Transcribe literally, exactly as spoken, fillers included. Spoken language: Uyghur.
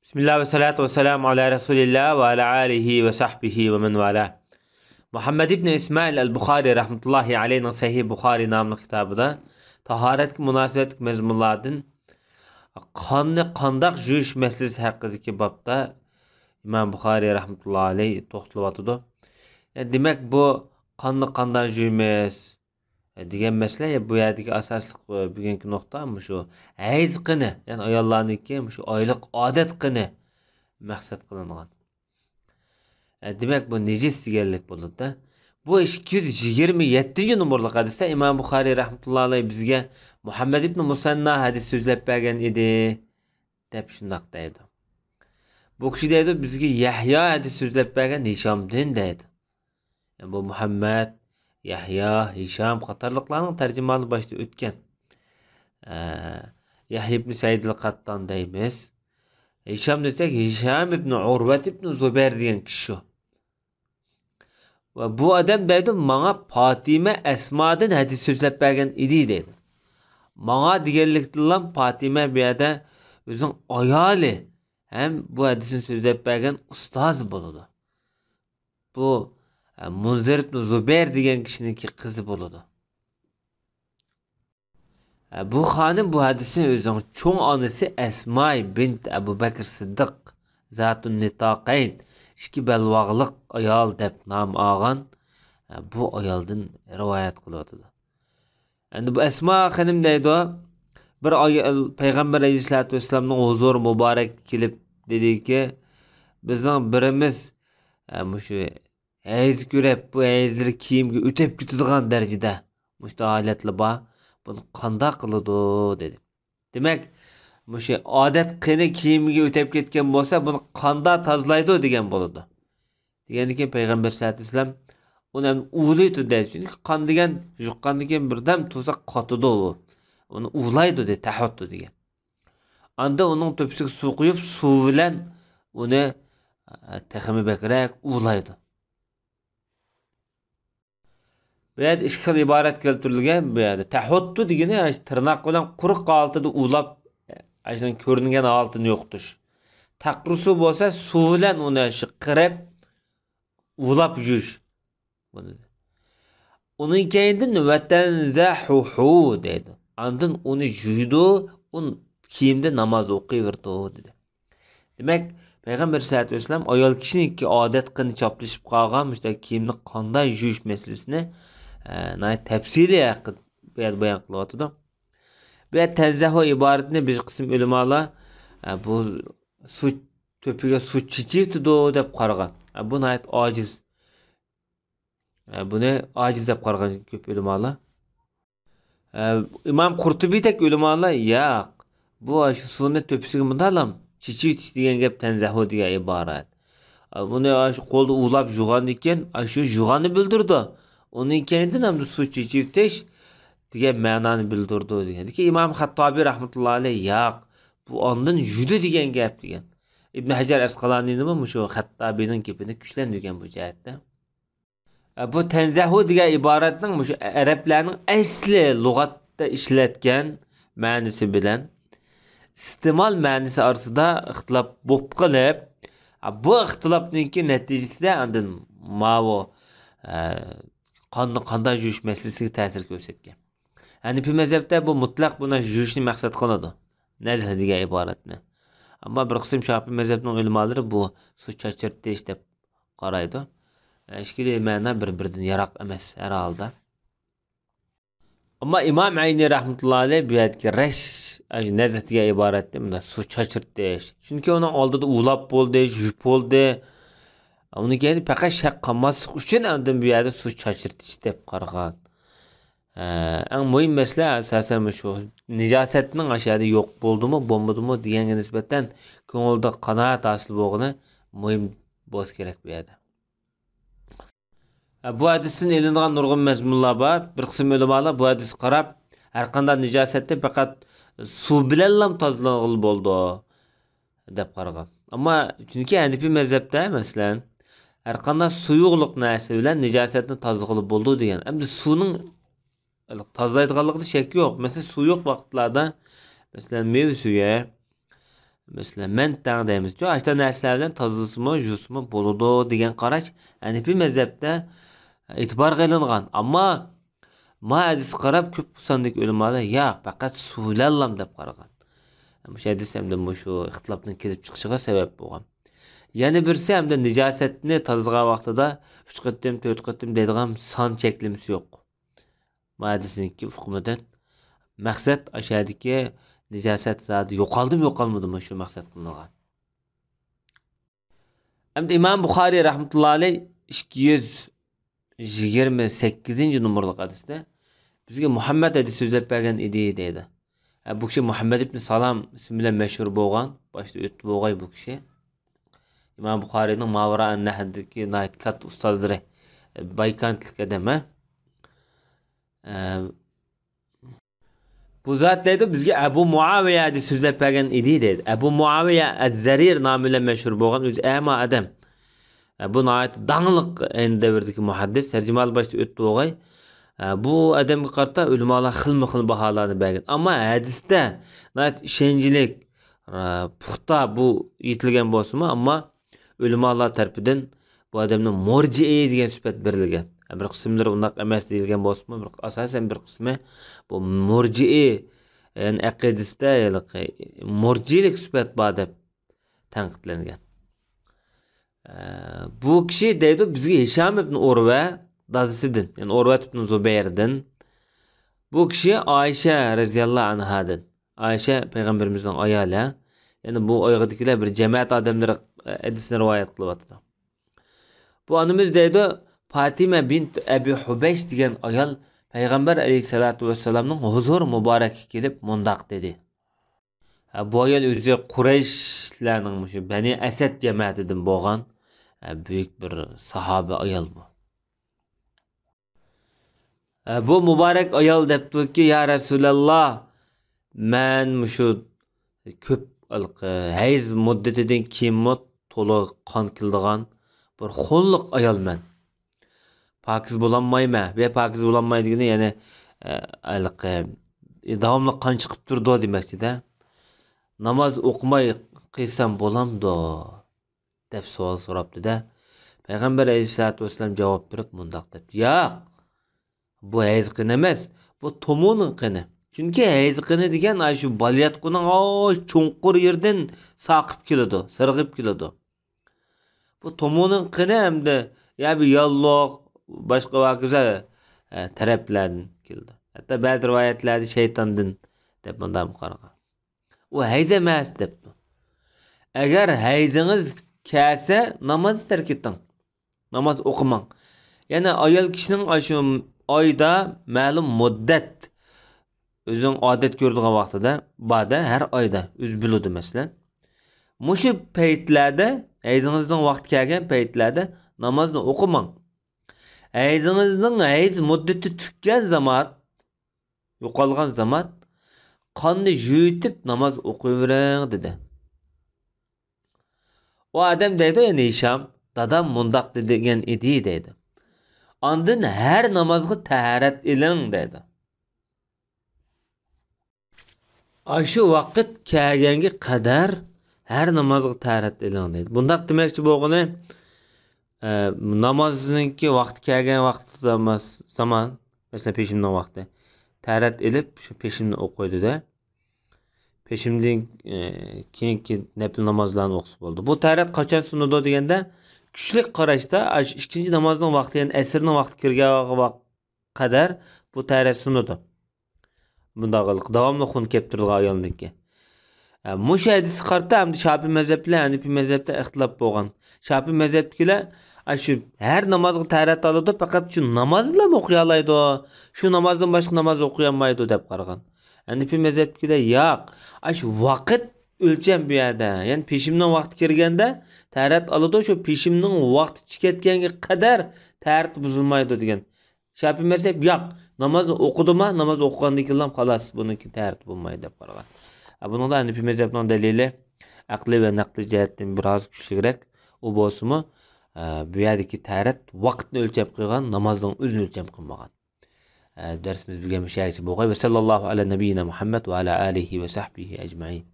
بىسمىللا ۋەسسالاتۇ ۋەسسالامۇ ئالا رەسۇلىللا ۋە ئالا ئالىھى ۋە سەھبىھى ۋە مەن ۋالا. مۇھەممەد ئىبنى ئىسمائىل ئەل بۇخارى رەھمەتۇللاھى ئەلەيھىنىڭ سەھىھ بۇخارى ناملىق كىتابىدا تاھارەتكە مۇناسىۋەتلىك مەزمۇنلاردىن قاننى قانداق يۇيۇش مەسىلىسى ھەققىدىكى بابتا ئىمام بۇخارى رەھمەتۇللاھى ئەلەيھ توختىلىۋاتىدۇ. يەنى دېمەك، بۇ قاننى قانداق يۇيىمىز؟ دېگەن مەسىلە، بۇ يەردىكى ئاساسلىق، بۈگۈنكى نۇقتا مۇشۇ ھەيز قېنى، يەنى ئاياللارنىڭكى مۇشۇ ئايلىق ئادەت قېنى مەقسەت قىلىنغان. دېمەك، بۇ نىجىس دېگەنلىك بولىدۇ-دە. بۇ ئىككى يۈز يىگىرمە يەتتىنچى نومۇرلۇق ھەدىستە ئىمام بۇخارىي رەھمەتۇللا ئەلەيھ بىزگە مۇھەممەد ئىبنى مۇسەننا ھەدىس سۆزلەپ بەرگەن ئىدى، دەپ شۇنداق دەيدۇ. بۇ كىشى دەيدۇ، بىزگە يەھيا ھەدىس سۆزلەپ بەرگەن ھىشامدىن دەيدۇ. بۇ مۇھەممەد، يەھيا، ھىشام قاتارلىقلارنىڭ تەرجىمىھالى باشتا ئۆتكەن. ئە، يەھيا ئىبن سەئىدىل قاتتان دەيمىز. ھىشام دېسەك، ھىشام ئىبن ئۇرۋەت ئىبن زۇبەير دېگەن كىشى شۇ. ۋە بۇ ئادەم دەيدۇ، ماڭا پاتىمە ئەسمادىن ھەدىس سۆزلەپ بەرگەن ئىدى دەيدۇ. ماڭا دېگەنلىكتىنلا پاتىمە بۇ يەردە ئۆزىنىڭ ئايالى ھەم بۇ ھەدىسنى سۆزلەپ بەرگەن ئۇستازى بولىدۇ. بۇ، ئە، مۇنزىر ئىبن زۇبەير دېگەن كىشىنىڭكى قىزى بولىدۇ. ئە، بۇ خانىم بۇ ھەدىسنى ئۆزىنىڭ چوڭ ئانىسى ئەسماي بىنت ئەبۇ بەكر سىددىق، زاتۇن نىتاقەين، ئىككى بەلباغلىق ئايال دەپ نام ئالغان، ئە، بۇ ئايالدىن رىۋايەت قىلىۋاتىدۇ. ئەمدى بۇ ئەسما خېنىم دەيدۇ، بىر ئايال پەيغەمبەر ئەلەيھىسسالاتۇ ۋەسسالامنىڭ ھۇزۇرى مۇبارەككە كېلىپ دېدىكى، بىزنىڭ بىرىمىز، ئە، مۇشۇ ھەيز كۆرۈپ، بۇ ھەيزلىرى كىيىمگە ئۆتۈپ كېتىدىغان دەرىجىدە مۇشۇنداق ھالەتلەر بار. بۇنى قانداق قىلىدۇ؟ دېدى. دېمەك، مۇشۇ ئادەت قېنى كىيىمگە ئۆتۈپ كەتكەن بولسا، بۇنى قانداق تازىلايدۇ دېگەن بولىدۇ. دېگەندىن كېيىن پەيغەمبەر سەللەللاھۇ ئەلەيھى ۋەسەللەم ئۇنى ئۇۋىلايدۇ دەيدۇ. چۈنكى قان دېگەن يۇققاندىن كېيىن بىردەم تۇرسا قاتىدۇ ئۇ. ئۇنى ئۇۋىلايدۇ دەيدۇ، تەھەتتۇ دېگەن. ئاندىن ئۇنىڭ تۆپىسىگە سۇ قۇيۇپ، سۇ بىلەن ئۇنى، ئە، تېخىمۇ بەكرەك ئۇۋىلايدۇ. بۇ يەردە ئىككى خىل ئىبارەت كەلتۈرۈلگەن. بۇ يەردە تەھەتتۇ دېگىنى، ئاشۇ تىرناق بىلەن قۇرۇق ھالىتىدە ئۇۋىلاپ، ئاشۇنىڭ كۆرۈنگەن ھالىتىنى يوقىتىش. تەقرۇسۇ بولسا سۇ بىلەن ئۇنى شۇ قىرىپ، ئۇۋىلاپ يۇيۇش. بۇنى. ئۇنىڭ كەينىدىن ۋەتەنزەھۇھۇ دەيدۇ. ئاندىن ئۇنى يۇيىدۇ، ئۇ كىيىمدە ناماز ئوقۇيۋېرىدۇ، دېدى. دېمەك، پەيغەمبەر سەللەللاھۇ ئەلەيھى ۋەسەللەم ئايال كىشىنىڭكى ئادەت قېنى چاپلىشىپ قالغان مۇشۇنداق كىيىمنى قانداق يۇيۇش مەسىلىسىنى، ئە، ناھايىتى تەپسىلىي ھەققىدە بۇ يەردە بايان قىلىۋاتىدۇ. بۇ يەردە تەنزەھۇ ئىبارىتىنى بىر قىسىم ئۆلىمالار، ئە، بۇ سۇ تۆپىگە سۇ چېچىۋېتىدۇ دەپ قارىغان. ئە، بۇ ناھايىتى ئاجىز. ئە، بۇنى ئاجىز دەپ قارىغان كۆپ ئۆلىمالار. ئە، ئىمام قۇرتۇبىدەك ئۆلىمالار، ياق، بۇ شۇ سۇنى تۆپىسىگە مۇنداقلام چېچىۋېتىش دېگەن گەپ تەنزەھۇ دېگەن ئىبارەت. ئە، بۇنى شۇ قولدا ئۇۋىلاپ يۇغاندىكىن، شۇ يۇغاننى بىلدۈرىدۇ. ئۇنىڭ كەينىدىن ئەمدى سۇ چېچىۋېتىش دېگەن مەنانى بىلدۈرىدۇ دېگەن. لېكىن ئىمام خەتتابى رەھمەتۇللا ئەلەيھ، ياق، بۇ ئاندىن يۇدى دېگەن گەپ دېگەن. ئىبن ھەجەر ئەسقالانىنىمۇ مۇشۇ خەتتابىنىڭ گېپىنى كۈچلەندۈرگەن بۇ جەھەتتە. بۇ تەنزەھۇ دېگەن ئىبارەتنىڭ مۇشۇ ئەرەبلەرنىڭ ئەسلى لۇغەتتە ئىشلەتكەن مەنىسى بىلەن ئىستېمال مەنىسى ئارىسىدا ئىختىلاپ بولۇپ قېلىپ، بۇ ئىختىلاپنىڭكى نەتىجىسىدە ئاندىن ماۋۇ، ئە، قاننى قانداق يۇيۇش مەسىلىسىگە تەسىر كۆرسەتكەن. ھەنىپىي مەزھەپتە بۇ مۇتلەق بۇنى يۇيۇشنى مەقسەت قىلىدۇ، نەزھ دېگەن ئىبارەتنى. ئەمما بىر قىسىم شاپىئىي مەزھەپنىڭ ئۆلىمالىرى بۇ سۇ چاچرىتىش دەپ قارايدۇ. ئىككىلى مەنا بىر-بىرىدىن يىراق ئەمەس ھەر ھالدا. ئەمما ئىمام ئەينى رەھمەتۇللا ئەلەيھ بۇ يەردىكى رەش، ئاشۇ نەزھ دېگەن ئىبارەتتىن مۇنداق سۇ چاچرىتىش. چۈنكى ئۇنىڭ ئالدىدا ئۇۋىلاپ بولدى، يۇيۇپ بولدى. ئۇنىڭ كەينىدە پەقەت شەك قالماسلىق ئۈچۈن ئاندىن بۇ يەردە سۇ چاچرىتىش دەپ قارىغان. ئە، ئەڭ مۇھىم مەسىلە ئاساسەن مۇشۇ نىجاسەتنىڭ ئاشۇ يەردە يوق بولدىمۇ، بولمىدىمۇ دېگەنگە نىسبەتەن كۆڭۈلدە قانائەت ھاسىل بولغىنى مۇھىم بولسا كېرەك بۇ يەردە. ئە، بۇ ھەدىستىن ئېلىنىدىغان نۇرغۇن مەزمۇنلار بار. بىر قىسىم ئۆلىمالار بۇ ھەدىسكە قاراپ، ھەرقانداق نىجاسەتتىن پەقەت سۇ بىلەنلا تازىلانغىلى بولىدۇ، دەپ قارىغان. ئەمما چۈنكى ھەنىپىي مەزھەپتە، مەسىلەن، ھەرقانداق سۇيۇقلۇق نەرسە بىلەن نىجاسەتنى تازىلىغىلى بولىدۇ دېگەن. ئەمدى سۇنىڭ تازىلايدىغانلىقىدا شەك يوق. مەسىلەن، سۇيۇق ۋاقىتلاردا، مەسىلەن، مېۋە سۈيى، مەسىلەن، مەن تەڭ دەيمىزچۇ، ئاشۇنداق نەرسىلەر بىلەن تازىلىسىمۇ، يۇسىمۇ بولىدۇ دېگەن قاراش ھەنىپىي مەزھەپتە ئېتىبارغا ئېلىنغان. ئەمما ما ھەدىسكە قاراپ كۆپ ساندىكى ئۆلىمالار ياق، پەقەت سۇ بىلەنلا دەپ قارىغان. مۇشۇ ھەدىس ھەمدە مۇشۇ ئىختىلاپنىڭ كېلىپ چىقىشىغا سەۋەب بولغان. يەنە بىرسى ھەمدە نىجاسەتنى تازىلىغان ۋاقتىدا ئۈچ قېتىم، تۆت قېتىم دەيدىغان سان چەكلىمىسى يوق. ما ھەدىسنىڭكى ئۇقۇمىدىن مەقسەت ئاشۇ يەردىكى نىجاسەت زادى يوقالدىمۇ، يوقالمىدىمۇ، شۇ مەقسەت قىلىنغان. ئەمدى ئىمام بۇخارىي رەھمەتۇللا ئەلەيھ ئىككى يۈز يىگىرمە سەككىزىنچى نومۇرلۇق ھەدىستە بىزگە مۇھەممەد ھەدىس سۆزلەپ بەرگەن ئىدى دەيدۇ. ھە، بۇ كىشى مۇھەممەد ئىبن سالام ئىسمى بىلەن مەشھۇر بولغان، باشتا ئۆتتى بولغاي بۇ كىشى. ئىمام بۇخارىينىڭ ماۋرائەن نەھردىكى ناھايىتى كاتتا ئۇستازلىرى، بايكانتلىق ئادەم، ھە. ئە، بۇ زات دەيدۇ، بىزگە ئەبۇ مۇئاۋىيە ھەدىس سۆزلەپ بەرگەن ئىدى دەيدۇ. ئەبۇ مۇئاۋىيە ئەز-زەرىر نامى بىلەن مەشھۇر بولغان ئۆزى ئەما ئادەم. ئە، بۇ ناھايىتى داڭلىق ئەينى دەۋردىكى مۇھەددىس، تەرجىمىھالى باشتا ئۆتتى بولغاي. ئە، بۇ ئادەمگە قارىتا ئۆلىمالار خىلمۇ خىل باھالارنى بەرگەن. ئەمما ھەدىستە ناھايىتى ئىشەنچلىك، ئە، پۇختا بۇ ئېيتىلگەن بولسىمۇ، ئەمما ئۆلىمالار تەرىپىدىن بۇ ئادەمنى مۇرجىئى دېگەن سۈپەت بېرىلگەن. بىر قىسىملىرى ئۇنداق ئەمەس دېيىلگەن بولسىمۇ، بىر، ئاساسەن بىر قىسمى بۇ مۇرجىئى، يەنى ئەقىدىسىدە ھېلىقى مۇرجىئىلىك سۈپەت بار دەپ تەنقىدلەنگەن. ئە، بۇ كىشى دەيدۇ، بىزگە ھىشام ئىبن ئۇرۋە دادىسىدىن، يەنى ئۇرۋەت ئىبن زۇبەيردىن، بۇ كىشى ئائىشە رەزىياللاھۇ ئەنھادىن، ئائىشە پەيغەمبىرىمىزنىڭ ئايالى، ھە؟ يەنى بۇ ئايغىدىكىلەر بىر جەمەت ئادەملىرى ھەدىسنى رىۋايەت قىلىۋاتىدۇ. بۇ ئانىمىز دەيدۇ، پاتىمە بىنت ئەبى ھۇبەيش دېگەن ئايال پەيغەمبەر ئەلەيھىسسالاتۇ ۋەسسالامنىڭ ھۇزۇر مۇبارەككە كېلىپ مۇنداق دېدى. ھە، بۇ ئايال ئۆزى قۇرەيشلەرنىڭ مۇشۇ بەنى ئەسەد جەمەتىدىن بولغان، ھە، بۈيۈك بىر ساھابە ئايال بۇ. ھە، بۇ مۇبارەك ئايال دەپتۇكى، يا رەسۇلەللا، مەن مۇشۇ كۆپ ھېلىقى ھەيز مۇددىتىدىن كېيىنمۇ تولا قان كېلىدىغان بىر خۇنلۇق ئايالمەن. پاكىز بولالمايمەن. بۇ پاكىز بولالماي دېگىنى، يەنى، ئە، ھېلىقى، داۋاملىق قان چىقىپ تۇرىدۇ دېمەكچىدە. ناماز ئوقۇماي قىلسام بولامدۇ؟ دەپ سوئال سوراپتۇ-دە. پەيغەمبەر ئەلەيھىسسالاتۇ ۋەسسالام جاۋاب بېرىپ مۇنداق دەپتۇ، ياق، بۇ ھەيز قېنى ئەمەس، بۇ تومۇرنىڭ قېنى. چۈنكى ھەيز قېنى دېگەن ئاشۇ بالىياتقۇنىڭ ئاشۇ چوڭقۇر يېرىدىن ساقىپ كېلىدۇ، سىرغىپ كېلىدۇ. بۇ تومۇرنىڭ قېنى ھەمدە يا بىر ياللۇغ، باشقا ۋاكىزا، ئە، تەرەپلەردىن كېلىدۇ. ھەتتا بەزى رىۋايەتلەردە شەيتاندىن دەپ مۇنداق قارىغان. ئۇ ھەيز ئەمەس دەپتۇ. ئەگەر ھەيزىڭىز كەلسە، نامازنى تەرك ئېتىڭ. ناماز ئوقۇماڭ. يەنى ئايال كىشىنىڭ ئاشۇ ئايدا مەلۇم مۇددەت، ئۆزىنىڭ ئادەت كۆرىدىغان ۋاقتىدا، بار-دە، ھەر ئايدا ئۆزى بىلىدۇ، مەسىلەن. مۇشۇ پەيتلەردە، ھەيزىڭىزنىڭ ۋاقتى كەلگەن پەيتلەردە نامازنى ئوقۇماڭ. ھەيزىڭىزنىڭ ھەيز مۇددىتى تۈگىگەن زامات، يوقالغان زامات، قاننى يۇيۇۋېتىپ ناماز ئوقۇۋېرىڭ، دېدى. ئۇ ئادەم دەيدۇ، يەنى ھىشام، دادام مۇنداق دېگەن ئىدى، دەيدۇ. ئاندىن ھەر نامازغا تەھارەت ئېلىڭ، دەيدۇ. ئاشۇ ۋاقىت كەلگەنگە قەدەر ھەر نامازغا تەھارەت ئېلىڭ، دەيدۇ. بۇنداق دېمەكچى بولغىنى، ئە، نامازنىڭكى ۋاقتى كەلگەن ۋاقتى زاما-، زامان، مەسىلەن، پېشىمنىڭ ۋاقتى. تەھارەت ئېلىپ، شۇ پېشىمنى ئوقۇيدۇ-دە. پېشىمدىن، ئە، كېيىنكى نەپلى نامازلارنى ئوقۇسا بولىدۇ. بۇ تەھارەت قاچان سۇنىدۇ دېگەندە، كۈچلۈك قاراشتا، ئاشۇ ئىككىنچى نامازنىڭ ۋاقتى، يەنى ئەسىرنىڭ ۋاقتى كىرگەن ۋاق-، قەدەر بۇ تەھارەت سۇنىدۇ. بۇنداق داۋاملىق خۇن كەپ تۇرىدىغان ئايالنىڭكى. ئە، مۇشۇ ھەدىسكە قارىتا ئەمدى شاپىئى مەزھەپ بىلەن ھەنىپىي مەزھەپتە ئىختىلاپ بولغان. شاپىئى مەزھەپتىكىلەر، ئە، شۇ ھەر نامازغا تەھارەت ئالىدۇ، پەقەت شۇ نامازلا ئوقۇيالايدۇ، شۇ نامازدىن باشقا ناماز ئوقۇيالمايدۇ دەپ قارىغان. ھەنىپىي مەزھەپتىكىلەر، ياق، ئە، شۇ ۋاقىت ئۆلچەم بۇ يەردە. يەنى پېشىمنىڭ ۋاقتى كىرگەندە تەھارەت ئالىدۇ، شۇ پېشىمنىڭ ۋاقتى چىقىپ كەتكەنگە قەدەر تەھارىتى بۇزۇلمايدۇ دېگەن. شاپىئى مەزھەپ، ياق، نامازنى ئوقۇدىما، ناماز ئوقۇغاندىن كېيىنلا خالاس، بۇنىڭكى تەھارىتى بولمايدۇ دەپ قارىغان. ئە، بۇنىڭدا ھەنىپىي مەزھەپنىڭ دەلىلى ئەقلىي ۋە نەقلىي جەھەتتىن بىراز كۈچلۈكرەك. ئۇ بولسىمۇ، ئە، بۇ يەردىكى تەھارەت ۋاقىتنى ئۆلچەم قىلغان، نامازنىڭ ئۆزىنى ئۆلچەم قىلمىغان. ئە، دەرسىمىز بۈگۈن مۇشۇ يەرگىچە بولغاي. ۋەسەللاللاھۇ ئەلا نەبىييىنا مۇھەممەد ۋە ئەلا ئالىھى ۋە سەھبىھى ئەجمەئىن.